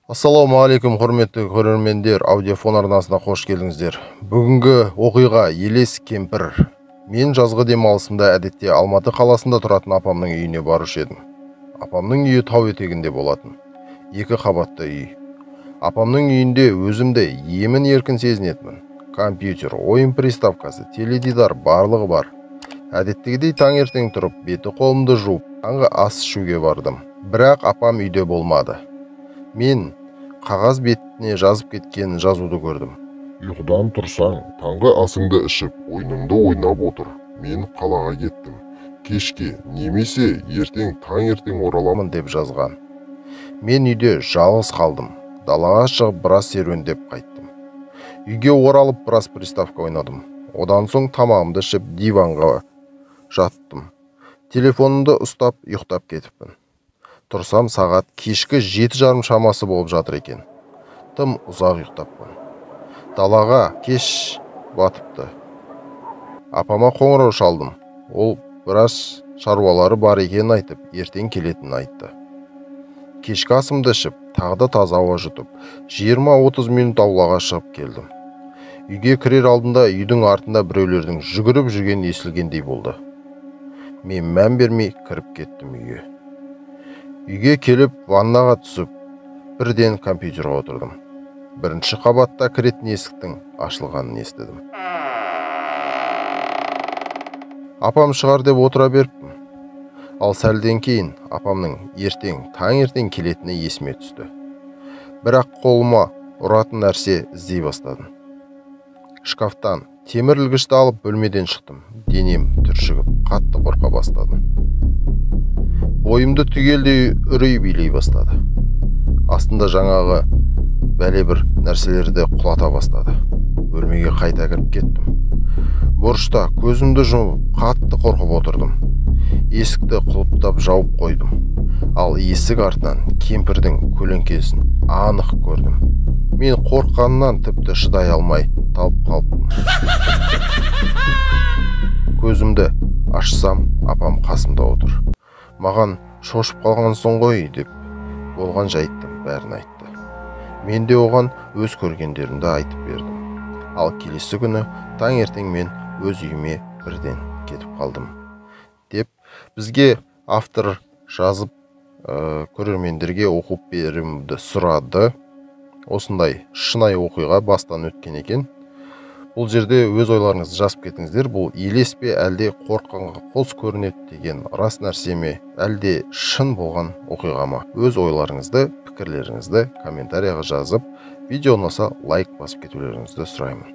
Ассалаумағалейкум, құрметті көрермендер, аудиофон арнасына қош келдіңіздер. Бүгінгі оқиға елес кемпір. Мен жазғы демалысымда әдетте Алматы қаласында тұратын апамның үйіне барушы едім. Апамның үйі тау етегінде болатын. Екі қабатты үй. Апамның үйінде өзімді емін еркін сезінетінмін. Компьютер, ойын приставкасы, теледидар барлығы бар. Әдеттегідей таңертең тұрып, беті қолымды жуып, таңғы ас ішуге бардым. Бірақ апам үйде болмады. Мен қағаз бетіне жазып кеткен жазуды көрдім. Ұйқыдан тұрсаң, таңғы асыңды ішіп, ойыныңды ойнап отыр. Мен қалаға кеттім. Кешке немесе ертең таңертең ораламын деп жазған. Мен үйде жалғыз қалдым. Далаға шығып біраз серуендеп қайттым. Үйге оралып біраз приставка ойнадым. Одан соң тамағымды ішіп диванға жаттым. Телефонымды ұстап ұйықтап кетіппін. Тұрсам сағат кешкі 7:30 шамасы болып жатыр екен. Тым ұзақ ұйықтаппын. Далаға кеш батыпты. Апама қоңырау шалдым. Ол біраз шаруалары бар екенін айтып, ертең келетінін айтты. Кешкі асымды ішіп, тағы да таза ауа жұтып, 20-30 минут аулаға шығып келдім. Үйге кірер алдында үйдің артында біреулердің жүгіріп жүргені естілгендей болды. Мен мән бермей кіріп кеттім үйге. Үйге келіп, ваннаға түсіп, бірден компьютерге отырдым. Бірінші қабатта кіретін есіктің ашылғанын естідім. Апам шығар деп отыра беріппін. Ал сәлден кейін апамның ертең, таңертең келетіні есіме түсті. Бірақ қолыма ұратын нәрсе іздей бастадым. Шкафтан темір ілгішті алып бөлмеден шықтым. Денем түршігіп, қатты қорқа бастадым. Бойымды түгелдей үрей билей бастады. Астында жаңағы бәле бір нәрселерді құлата бастады. Бөлмеге қайта кіріп кеттім. Бұрышта көзімді жұмып, қатты қорқып отырдым. Есікті құлыптап жауып қойдым. Ал есік артынан кемпірдің көлеңкесін анық көрдім. Мен қорыққаннан тіпті шыдай алмай талып қалыппын. Көзімді ашсам, апам қасымда отыр. Маған шошып қалғансың ғой деп болған жайттың бәрін айтты. Мен де оған өз көргендерімді айтып бердім. Ал келесі күні таңертең мен өз үйіме бірден кетіп қалдым деп бізге автор жазып, көрермендерге оқып беруімді сұрады. Осындай шынайы оқиға бастан өткен екен. Бұл жерде өз ойларыңызды жазып кетіңіздер. Бұл елес пе, әлде қорыққанға қос көрінеді деген рас нәрсе ме, әлде шын болған оқиға ма? Өз ойларыңызды, пікірлеріңізді комментарияға жазып, видео ұнаса лайк басып кетулеріңізді сұраймын.